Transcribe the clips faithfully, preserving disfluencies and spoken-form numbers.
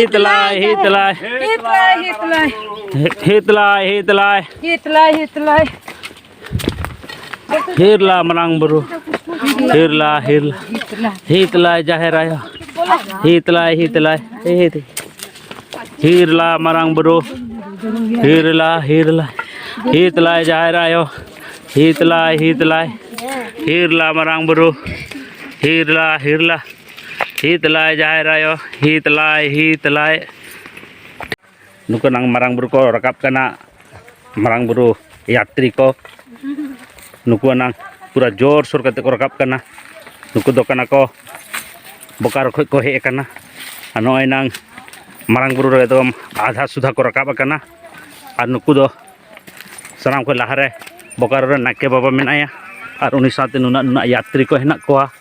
ᱦᱤᱛᱞᱟᱭ, ᱦᱤᱛᱞᱟᱭ᱾ ᱦᱤᱛᱞᱟᱭ, ᱦᱤᱛᱞᱟᱭ᱾ ᱦᱤᱛᱞᱟᱭ, ᱦᱤᱛᱞᱟᱭ᱾ ᱦᱤᱛᱞᱟᱭ, ᱦᱤᱛᱞᱟᱭ᱾ ᱦᱤᱨᱞᱟ ᱢᱟᱨᱟᱝ ᱵᱩᱨᱩ᱾ ᱦᱤᱨᱞᱟ, ᱦᱤᱨᱞᱟ᱾ ᱦᱤᱛᱞᱟᱭ ᱡᱟᱦᱮᱨ ᱟᱭᱳ᱾ ᱦᱤᱛᱞᱟᱭ, ᱦᱤᱛᱞᱟᱭ᱾ ᱦᱤᱛ-, ᱦᱤᱨᱞᱟ ᱢᱟᱨᱟᱝ ᱵᱩᱨᱩ᱾ ᱦᱤᱨᱞᱟ, ᱦᱤᱨᱞᱟ᱾ ᱦᱤᱛᱞᱟᱭ ᱡᱟᱦᱮᱨ ᱟᱭᱳ᱾ ᱦᱤᱛᱞᱟᱭ, ᱦᱤᱛᱞᱟᱭ᱾ ᱦᱤᱨᱞᱟ ᱢᱟᱨᱟᱝ ᱵᱩᱨᱩ᱾ ᱦᱤᱨᱞᱟ, ᱦᱤᱨᱞᱟ᱾ ᱦᱤᱛᱞᱟᱭ ᱡᱟᱦᱮᱨ ᱟᱭᱳ᱾ ᱦᱤᱛᱞᱟᱭ, ᱦᱤᱛᱞᱟᱭ᱾ ᱱᱩᱠᱩ ᱱᱟᱝ ᱢᱟᱨᱟᱝ ᱵᱩᱨᱩ ᱠᱚ ᱨᱟᱠᱟᱵ ᱠᱟᱱᱟ, ᱢᱟᱨᱟᱝ ᱵᱩᱨᱩ ᱭᱟᱛᱨᱤ ᱠᱚ᱾ ᱱᱩᱠᱩ ᱱᱟᱝ ᱯᱩᱨᱟᱹ ᱡᱳᱨ ᱥᱳᱨ ᱠᱟᱛᱮ ᱠᱚ ᱨᱟᱠᱟᱵ ᱠᱟᱱᱟ᱾ ᱱᱩᱠᱩ ᱫᱚ ᱠᱟᱱᱟ ᱠᱚ ᱵᱳᱠᱟᱨᱳ ᱠᱷᱚᱡ ᱠᱚ ᱦᱮᱡ ᱟᱠᱟᱱᱟ᱾ ᱟᱨ ᱱᱚᱜᱼᱚᱭ ᱱᱟᱝ ᱢᱟᱨᱟᱝ ᱵᱩᱨᱩ ᱨᱮ ᱮᱠᱫᱚᱢ ᱟᱫᱷᱟ ᱥᱩᱫᱷᱟ ᱠᱚ ᱨᱟᱠᱟᱵ ᱟᱠᱟᱱᱟ᱾ ᱟᱨ ᱱᱩᱠᱩ ᱫᱚ ᱥᱟᱱᱟᱢ ᱠᱷᱚᱱ ᱞᱟᱦᱟᱨᱮ ᱵᱳᱠᱟᱨᱳ ᱨᱮ ᱱᱟᱭᱠᱮ ᱵᱟᱵᱟ ᱢᱮᱱᱟᱭᱟ, ᱟᱨ ᱩᱱᱤ ᱥᱟᱶᱛᱮ ᱱᱩᱱᱟᱹᱜ ᱱᱩᱱᱟᱹᱜ ᱭᱟᱛᱨᱤ ᱠᱚ ᱦᱮᱱᱟᱜ ᱠᱚᱣᱟ,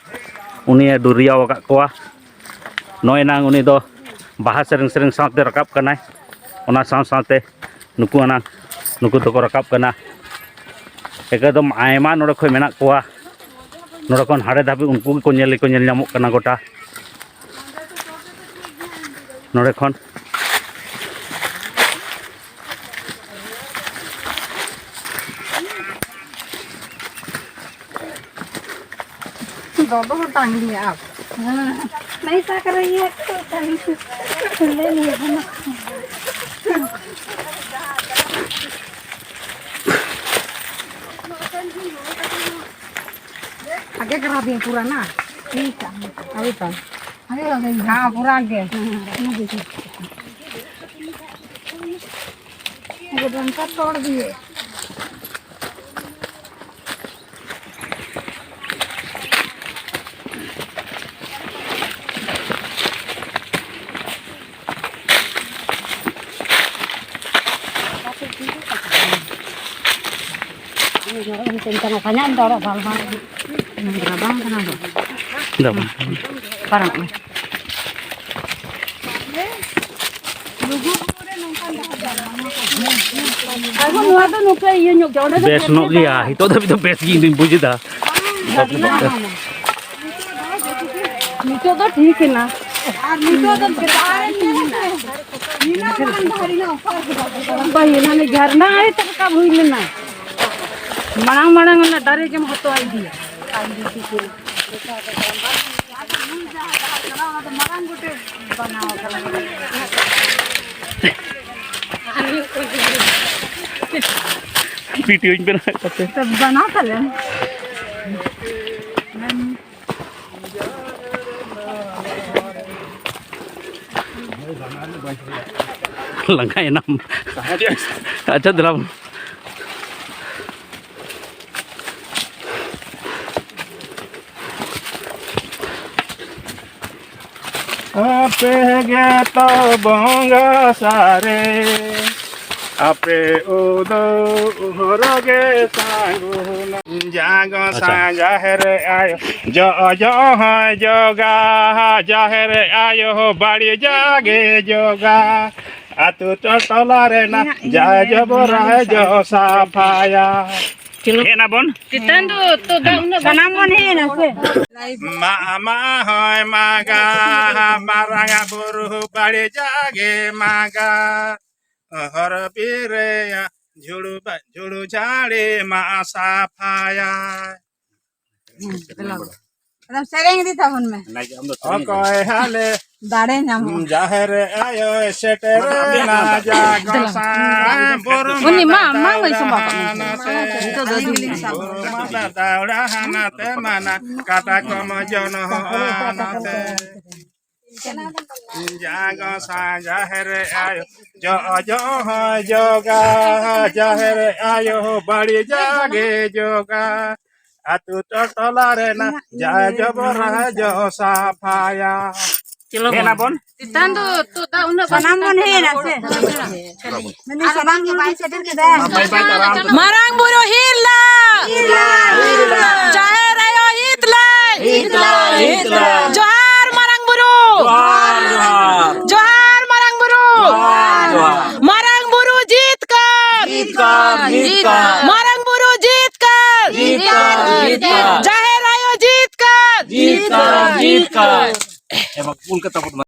ᱩᱱᱤᱭᱮ ᱰᱩᱨᱤᱭᱟᱣ ᱟᱠᱟᱫ ᱠᱚᱣᱟ᱾ ᱱᱚᱜᱼᱚᱭ ᱱᱟᱝ ᱩᱱᱤ ᱫᱚ ᱵᱟᱦᱟ ᱥᱮᱨᱮᱧ ᱥᱮᱨᱮᱧ ᱥᱟᱶᱛᱮ ᱨᱟᱠᱟᱵ ᱠᱟᱱᱟᱭ᱾ ᱚᱱᱟ ᱥᱟᱶ ᱥᱟᱶᱛᱮ ᱱᱩᱠᱩ ᱟᱱᱟᱝ, ᱱᱩᱠᱩ ᱫᱚᱠᱚ ᱨᱟᱠᱟᱵ ᱠᱟᱱᱟ᱾ ᱮᱠᱫᱚᱢ ᱟᱭᱢᱟ ᱱᱚᱰᱮ ᱠᱷᱚᱱ ᱢᱮᱱᱟᱜ ᱠᱚᱣᱟ, ᱱᱚᱰᱮ ᱠᱷᱚᱱ ᱦᱟᱸᱰᱮ ᱫᱷᱟᱹᱵᱤᱡ ᱩᱱᱠᱩ ᱜᱮᱠᱚ ᱧᱮᱞ, ᱠᱚ ᱧᱮᱞ ᱧᱟᱢᱚᱜ ᱠᱟᱱᱟ ᱜᱚᱴᱟ ᱱᱚᱰᱮ ᱠᱷᱚᱱ᱾ ᱫᱚ ᱫᱚ ᱴᱟᱝᱜᱤᱭᱟ ᱟᱯ᱾ ᱦᱮᱸ, ᱱᱟᱭ ᱥᱟᱠ ᱨᱮ ᱤᱭᱟᱹ ᱠᱚ ᱴᱟᱝᱜᱤ᱾ ᱞᱮ ᱱᱤᱭᱟᱹ ᱠᱚ ᱱᱟ᱾ आगे करा दिए पूरा ना। ठीक है। अभी तो। अभी हो गई। हाँ, पूरा आगे। हाँ, हाँ, हाँ। ये डंडा तोड़ दिए। ᱫᱚ ᱵᱟᱝ᱾ ᱯᱟᱨᱚᱢᱚᱜ ᱢᱮ᱾ ᱟᱨᱦᱚᱸ ᱱᱚᱣᱟ ᱫᱚ ᱱᱚᱝᱠᱟ ᱤᱭᱟᱹ ᱧᱚᱜ ᱜᱮᱭᱟ, ᱚᱸᱰᱮ ᱫᱚ ᱵᱮᱥ ᱧᱚᱜ ᱜᱮᱭᱟ, ᱱᱤᱛᱚᱜ ᱫᱷᱟᱹᱵᱤᱡ ᱫᱚ ᱵᱮᱥ ᱜᱮ ᱤᱧ ᱫᱩᱧ ᱵᱩᱡ ᱮᱫᱟ᱾ ᱱᱤᱛᱚᱜ ᱫᱚ ᱴᱷᱤᱠ ᱮᱱᱟ᱾ ᱟᱨ ᱱᱤᱛᱚᱜ ᱫᱚ ᱵᱮᱥ ᱜᱮ ᱧᱮᱞ ᱮᱱᱟ᱾ ᱯᱟᱹᱦᱤᱞ ᱦᱟᱱᱮ ᱡᱷᱟᱨᱱᱟ ᱟᱲᱮ ᱛᱮ ᱨᱟᱠᱟᱵ ᱦᱩᱭ ᱞᱮᱱᱟ᱾ ᱢᱟᱲᱟᱝ ᱢᱟᱲᱟᱝ ᱚᱱᱟ ᱫᱟᱨᱮ ᱜᱮᱢ ᱦᱟᱛᱣᱟ ᱤᱫᱤᱭᱟ᱾ ᱵᱷᱤᱰᱤᱭᱳᱧ ᱵᱮᱱᱟᱣᱮᱫ ᱛᱟᱯᱮ᱾ ᱵᱮᱱᱟᱣ ᱛᱟᱞᱮᱢ᱾ ᱞᱟᱸᱜᱟᱭᱮᱱᱟᱢ᱾ ᱟᱪᱪᱷᱟ, ᱫᱮᱞᱟ ᱵᱚᱱ᱾ ᱟᱯᱮ ᱜᱮᱛᱚ ᱵᱚᱸᱜᱟ ᱥᱟᱨᱮ, ᱟᱯᱮ ᱩᱫᱩᱜ ᱦᱚᱨ ᱜᱮ ᱥᱟᱹᱜᱩᱱ᱾ ᱡᱟᱜᱚ ᱟᱪᱪᱷᱟ᱾ ᱥᱟᱸ ᱡᱟᱦᱮᱨ ᱟᱭᱳ, ᱡᱚ ᱡᱚ ᱦᱚᱸᱭ ᱡᱚᱜᱟ, ᱡᱟᱦᱮᱨ ᱟᱭᱳ ᱵᱟᱹᱲᱤᱡᱟᱜ ᱜᱮ ᱡᱚᱜᱟ᱾ ᱟᱹᱛᱩ ᱴᱚᱞᱟ ᱨᱮᱱᱟᱜ ᱡᱟ ᱡᱚᱵᱚᱨᱟᱭ ᱡᱚ ᱥᱟᱯᱷᱟᱭᱟ᱾ ᱦᱮᱡ ᱮᱱᱟ ᱵᱚᱱ᱾ ᱪᱮᱛᱟᱱ ᱫᱚ ᱛᱚ ᱫᱟᱜ ᱩᱱᱟᱹᱜ ᱵᱟᱝ ᱥᱟᱱᱟᱢ ᱵᱚᱱ ᱦᱮᱡ ᱮᱱᱟ ᱥᱮ? ᱢᱟ ᱢᱟ ᱦᱚᱸᱭ ᱢᱟᱜᱟ, ᱢᱟᱨᱟᱝ ᱵᱩᱨᱩ ᱵᱟᱹᱲᱤᱡᱟᱜ ᱜᱮ ᱢᱟᱜᱟ᱾ ᱦᱚᱨ ᱵᱤᱨ ᱨᱮᱭᱟᱜ ᱡᱷᱩᱲᱩ ᱵᱟ-, ᱡᱷᱩᱲᱩ ᱡᱷᱟᱹᱲᱤ ᱢᱟ ᱥᱟᱯᱷᱟᱭᱟ᱾ ᱦᱩᱸ, ᱪᱟᱞᱟᱣ᱾ ᱟᱫᱚ ᱥᱮᱨᱮᱧ ᱤᱫᱤ ᱛᱟᱵᱚᱱ ᱢᱮ᱾ ᱚᱠᱚᱭ ᱦᱟᱞᱮ ᱫᱟᱲᱮ ᱧᱟᱢᱚᱜᱼᱟ᱾ ᱡᱟᱦᱮᱨ ᱟᱭᱳᱭ ᱥᱮᱴᱮᱨᱮᱱᱟ ᱡᱟ ᱜᱚᱸᱥᱟᱭ ᱵᱩᱨᱩ ᱩᱱᱤ ᱢᱟ, ᱢᱟ ᱢᱟᱭ ᱥᱚᱢᱵᱷᱟᱵ ᱠᱟᱜ ᱢᱮ᱾ ᱱᱟᱥᱮ ᱱᱤᱛᱚᱜ ᱫᱚ ᱟᱹᱰᱤ ᱜᱷᱟᱹᱲᱤᱡ ᱥᱟᱵ᱾ ᱵᱩᱨᱩ ᱢᱟ ᱫᱟᱫᱟᱣᱲᱟ ᱦᱟᱱᱟᱛᱮ ᱢᱟᱱᱟ ᱠᱟᱴᱟ ᱠᱚᱢ ᱡᱚᱱᱚᱜᱼᱟ ᱱᱟᱥᱮ᱾ ᱡᱟᱜᱚ ᱥᱟᱸ ᱡᱟᱦᱮᱨ ᱟᱭᱳ, ᱡᱚ ᱡᱚ ᱦᱚᱸᱭ ᱡᱚᱜᱟ, ᱡᱟᱦᱮᱨ ᱟᱭᱳ ᱵᱟᱹᱲᱤᱡᱟᱜ ᱜᱮ ᱡᱚᱜᱟ᱾ ᱟᱹᱛᱩ ᱴᱚᱞᱟ ᱨᱮᱱᱟᱜ ᱡᱟ ᱡᱚᱵᱚᱨᱟ ᱡᱚ ᱥᱟᱯᱷᱟᱭᱟ᱾ ᱪᱚᱞᱚ ᱦᱮᱡ ᱮᱱᱟ ᱵᱚᱱ᱾ ᱪᱮᱛᱟᱱ ᱫᱚ ᱛᱚ ᱫᱟᱜ ᱩᱱᱟᱹᱜ ᱵᱟᱝ ᱥᱟᱱᱟᱢ ᱵᱚᱱ ᱦᱮᱡ ᱮᱱᱟ ᱥᱮ? ᱢᱮᱱᱫᱟᱹᱧ ᱥᱟᱱᱟᱢ ᱜᱮ ᱵᱟᱭ ᱥᱮᱴᱮᱨ ᱠᱮᱫᱟ᱾ ᱵᱟᱭ, ᱵᱟᱭ ᱛᱟᱲᱟᱢ ᱠᱮᱫᱟ᱾ ᱢᱟᱨᱟᱝ ᱵᱩᱨᱩ ᱦᱤᱨᱞᱟᱹ! ᱦᱤᱨᱞᱟᱹ! ᱡᱟᱦᱮᱨ ᱟᱭᱳ ᱦᱤᱛᱞᱟᱹᱭ! ᱦᱤᱛᱞᱟᱹᱭ! ᱦᱤᱛᱞᱟᱹᱭ! ᱡᱚᱦᱟᱨ ᱢᱟᱨᱟᱝ ᱵᱩᱨᱩ! ᱡᱚᱦᱟᱨ, ᱡᱚᱦᱟᱨ! ᱡᱚᱦᱟᱨ ᱢᱟᱨᱟᱝ ᱵᱩᱨᱩ! ᱡᱚᱦᱟᱨ, ᱡᱚᱦᱟᱨ! ᱢᱟᱨᱟᱝ ᱵᱩᱨᱩ ᱡᱤᱛᱠᱟᱹᱨ! ᱡᱤᱛᱠᱟᱹᱨ! ᱡᱤᱛᱠᱟᱹᱨ! ᱢᱟᱨᱟᱝ ᱵᱩᱨᱩ ᱡᱤᱛᱠᱟᱹᱨ! ᱡᱤᱛᱠᱟᱹᱨ! ᱡᱤᱛᱠᱟᱹᱨ! ᱡᱟᱦᱮᱨ ᱟᱭᱳ ᱡᱤᱛᱠᱟᱹᱨ! ᱡᱤᱛᱠᱟᱹᱨ! ᱡᱤᱛᱠᱟᱹᱨ! ᱮ ᱵᱟᱵᱟ, ᱩᱞ ᱠᱟᱛᱟ ᱵᱚᱫᱢᱟ᱾